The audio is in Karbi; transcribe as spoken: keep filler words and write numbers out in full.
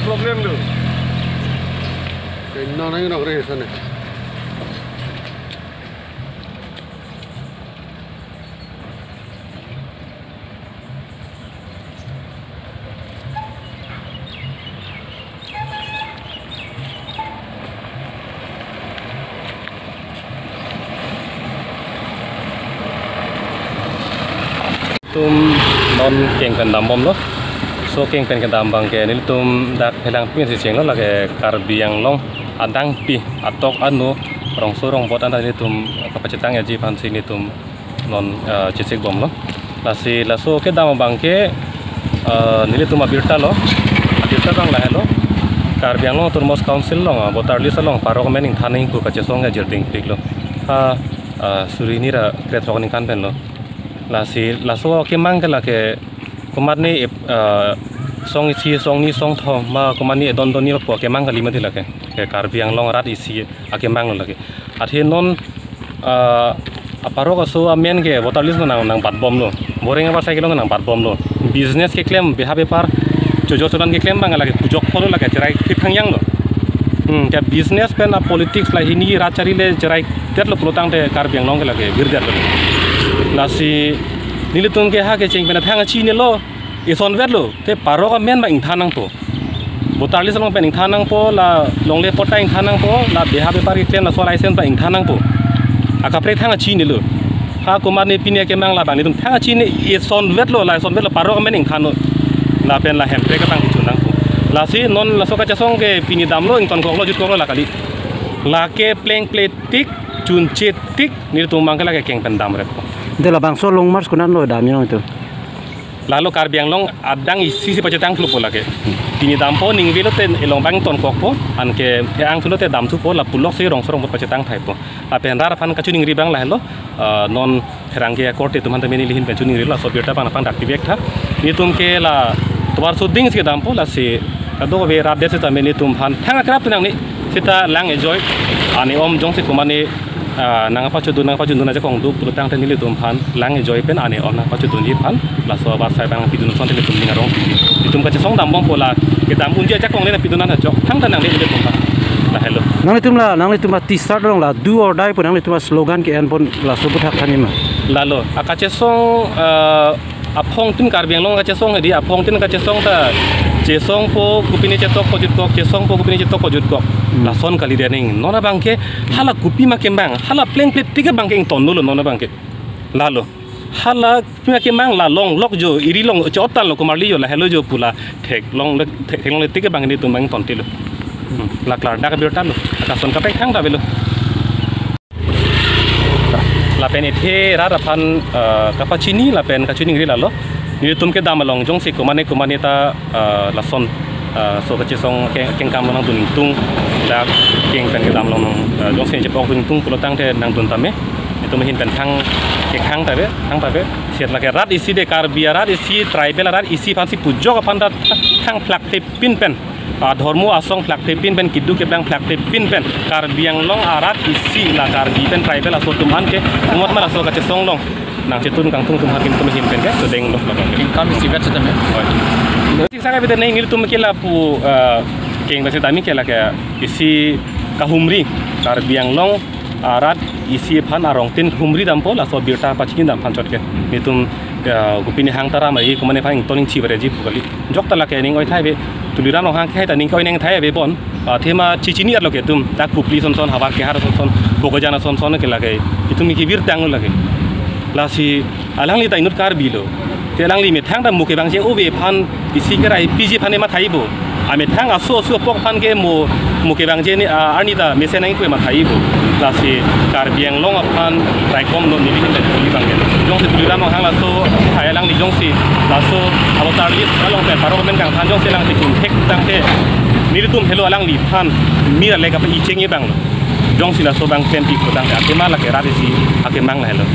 Problem lo. Kainong nang nok re sana. Tum non keng pen dambomlo. So keng pen kedam abangke nelitum dak Phelangpi si chenglo, lake Karbi Anglong adangpi atok anu rongso rongbot anta nelitum kapachetang eji aphansi nelitum non, eh, chesik bomlo. Lasi laso kedam abangke, eh, nelitum abirta lo. Abirta abang lahelo. Karbi Anglong Autonomous Council along, eh, voter list along parok amen ingthan nangji pu kachesong ke jirding piklo. Ha, eh, suri hini ra krethrok ningkan penlo. Lasi laso kemang ke lake komatne, eh, song isi, song ni, song thom, ma komatne edon donni pu kemang kali mati lake. Ke Karbi Anglong arat isi akemang lo lake. Athe non, ah, aparok aso amen ke voter list nang, nang batbomlo. Boreng abar cycle nang batbomlo. Business keklem, beha bepar, chojo chodan keklem abang lake pujok pholo lake cherai thip thangyang lo. Hmm, ke business pen a politics la hini rat chari le cherai detlo pulotangte Karbi Anglong ke lake virdetlo. Lasi nelitum ke ha kecheng pen thang achinilo. Isonvetlo, te parok amen abang ingthan nangpo. Voter list along pen ingthan nangpo, la longle patta ingthan nangpo, la beha bepar keklem laso license abang ingthan nangpo. Akaprek thang achinilo. Ha komatne pine kemang la abang nelitum thang achini isonvetlo, la isonvetlo parok amen ingthanlo. Lapen la hemprek abang kichun nangpo. Lasi non laso kachesong ke pini damlo, ingtonkoklo, jutkoklo la kali. Lake plengple tik, chunche tik, nelitum abangke lake keng pen damreppo. Ante labangso long march konatlo damji nangtum? Lalo Karbi Anglong adang isi si pachetang kloppo lake. Pini dampo ningve lote elong abang tonkokpo, anke phe-ang thulote damthupo, la puloksi rongso rongbot pachetang thaipo. Lapen rat aphan kachiningri abang lahelo, ah, non pherangke akorte atum aphan tame neli ahin pen chiningrilo, laso abirta abang nangpangdak pivek tha. Nelitum ke la tovar suding si dampo, lasi kadokave rat det sitame nelitum aphan thang akrap tu nangne sita lang ejoi, ane om jongsi komatne, ah, nangpachodun, nangpachodun ajakong do pulotangte nelitum aphan lang ejoi pen ane om nangpachodunji aphan laso abar sai abang pidun asonte nelitum ning arong. Nelitum kachesong dambompo, la kedam unji ajakong le pidun an ajok thangta nangne nelitum aphan. Lahelo. Nanglitum la, nanglitum a T-shirt along la do or die pu nanglitum a slogan ke-enpon laso aputhak thanji ma? Lalo, akachesong, ah, aphongtin Karbi Anglong kachesong hedi, aphongtin kachesong ta chesongpo kopine chetokpo jutkok, chesongpo kopine chetokpo jutkok. Hmm. Lason kalidet nang. Non abangke hala kopima kemang, hala plengple tik abangke ingtonlo non abangke. Lalo. Hala kopima kemang la longlok jo, iri long chot tanglo komarli jo, lahelo jo pu la theklongle, thek, theklongle tik abang nelitum abang ingtontelo. Hmm. La klardak abirta lo. Lason kaprek thangta avelo. Lapen athe rat aphan, eh, kapachini lapen kachiningri lalo. Nelitum kedam along jongsi komatne komatne ta, eh, lason, eh, so kachesong ke, kengkam nangdun ingtung, dak keng pen kedam along, eh, jongsi chepok dun ingtung pulotangte nangdun tame. Nelitum ahin pen thang, kethang ta ave, thang ta ave. Seta lake rat isi de, Karbi arat isi, tribal arat isi aphansi pujok aphan ta thang phlak thepin pen. Ah, dhormo asong phlak thepin pen, keduk keplang phlak thepin pen, Karbi Anglong arat isi la Karbi pen tribal aso atum aphan ke, umot ma laso kachesong along nangchetun kangtung atum aphan nelitum ahin pen ke, sodeng lo. Kengkam isivet sitame. Oi. Sik saka bete nang nelitum ke lapu, eh, keng basi tami ke lake isi kahumri, Karbi Anglong arat isi aphan arongtin humri dampo, laso abirta pachini dam aphan chot ke. Nelitum, eh, kopine hang ta ram ave, komatne aphan ington ingchi ave ji pu kali. Jokta lake ning oi thai ave, Tuliram Ronghang ke hai ta ning ke oi nang thai ave bon. Ah, athema chichini arlo ke itum, dak Kopili son son, havar kehar son son, Bokajan son son ke lake itum ke virtanglo lake. Lasi alangli ta inut Karbi lo. Te alangli methang ta mo kevangji ove aphan isi kerai piji aphan ema thaipo. Amethang aso aso apok aphan ke mo, mo kevangji ne, ah, arni ta mesen nangkoi ma thaipo. Lasi Karbi Anglong aphan raikom lo neli hin pen kuli abangke. Jongsi Tuliram Ronghang laso hai alangli jongsi laso a-voter list along pen parok amen kangthan jongsi alangli chun thek tangte nelitum helo alangliphan mir ale kapa-i chengji abang lo. Jongsi laso abang klem pik tangte athema lake rat isi akemang lahelo.